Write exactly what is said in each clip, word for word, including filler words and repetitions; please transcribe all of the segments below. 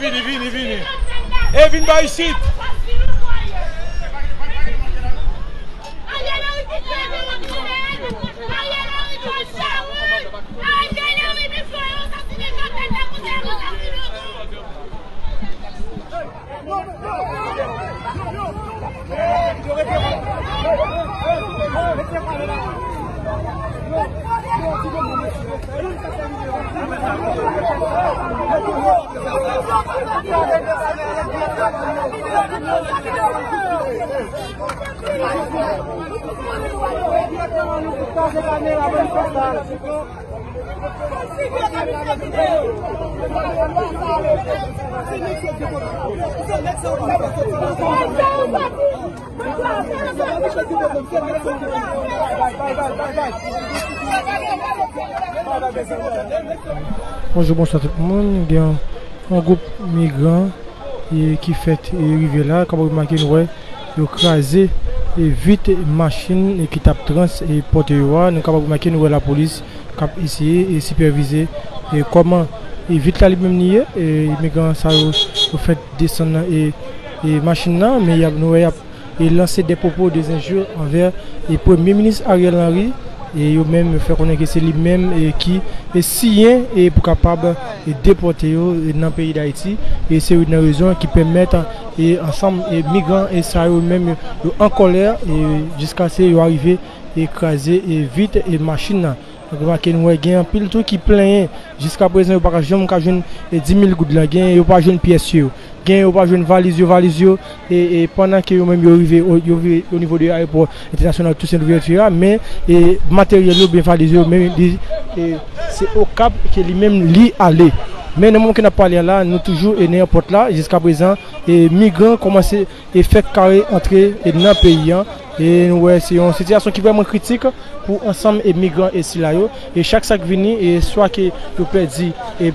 Vini, vini, vini. E vin ba isit. Bonjou, bonswa tout moun. Gen yon, yon gwoup migran, e, ki fèt, e, rive la. Kapab remake, nou wè yo kraze, e, vit machin, e, ki t ap trans, e, pòte yo a. Nou kapab remake, nou wè lapolis k ap eseye, e, sipèvize, e, kòman, e, vit la li menm li ye. E, migran sa yo, yo fèt desann nan, e, e, machin nan, men y ap, nou wè y ap e lanse de pwopo de zenjir anvè e Premye Minis Ariel Henry, e yo menm yo fè konnen ke se li menm e ki e siyen e pou kapab e depòte yo e nan peyi Dayiti, e se youn nan rezon ki pèmèt e ansanm e migran e sa yo menm yo, yo an kòlè e jiskaske yo arive e kraze e vit e machin nan. Donk, remake, nou wè gen anpil tou ki plenyen. Jiska prezan, yo pa ka janm ka jwenn, e, dis mil goud la. Gen, yo pa jwenn pyès yo. Gen, yo pa jwenn valiz yo, valiz yo. E, e pandan ke yo menm yo rive, o, yo rive o nivo de ayewopò entènasyonal Toussaint Louverture a, men, e, materyèl yo, byen valiz yo, men li, e, se Okap ke li menm li ale. Men nan moman ke n ap pale a la, nou toujou, e, nan èpòt la. Jiska prezan, e, migran kòmanse e fèk kare antre e nan peyi an. E nou wè se yon sitiyasyon ki vrèman kritik pou ansanm e migran e sila yo. E chak sa k vini, e swa ke yo pèdi e,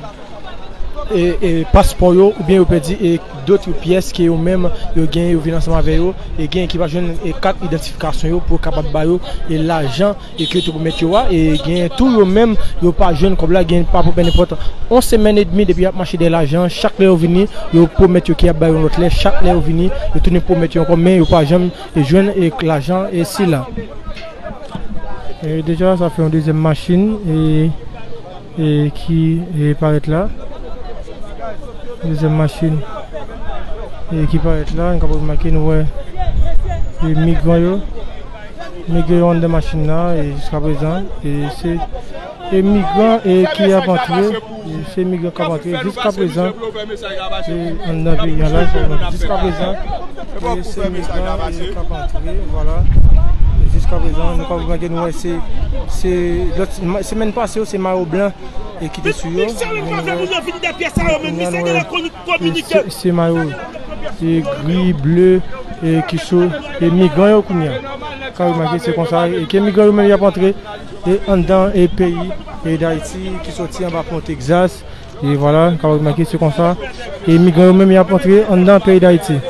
e, e paspò yo, oubyen yo pèdi e dòt pyès ke yo menm yo genyen, yo vin ansanm avè yo, e genyen ki pa jwenn e kat idantifikasyon yo pou yo kapab ba yo e lajan e ke yo te pwomèt yo a, e gen tou yo menm, yo pa jwenn kòb la, gen pa pwomèt nenpòt yon semèn edmi depi y ap mache dèyè lajan, chak lè yo vini, yo pwomèt yo ke y ap ba yo yon lòt lè, chak lè yo vini, yo tounen pwomèt yo ankò, men yo pa janm e jwenn e lajan e sila. E deja, sa fè yon dezyèm machin, e e ki e parèt la. Dezyèm machin e ki parèt la, nou kapab remake, nou wè e migran yo. Migran yo anndan machin nan, e jiska prezan, e se e migran e ki ap antre, e se migran k ap antre jiska prezan, e anndan peyi an la, jiska prezan, e se migran e k ap antre, vwala. E jiska prezan, nou kapab remake, nou wè se, se lòt, semèn pase yo, se mayo blan e ki te sou yo. Kounye a nou wè, e se, se mayo e gri, ble, e ki sou e migran yo kounye a. Ka remake, se konsa e ke migran yo menm y ap antre e anndan e peyi e Dayiti, ki soti anba pon Texas. E vwala, ka remake, se konsa e migran yo menm y ap antre anndan peyi Dayiti.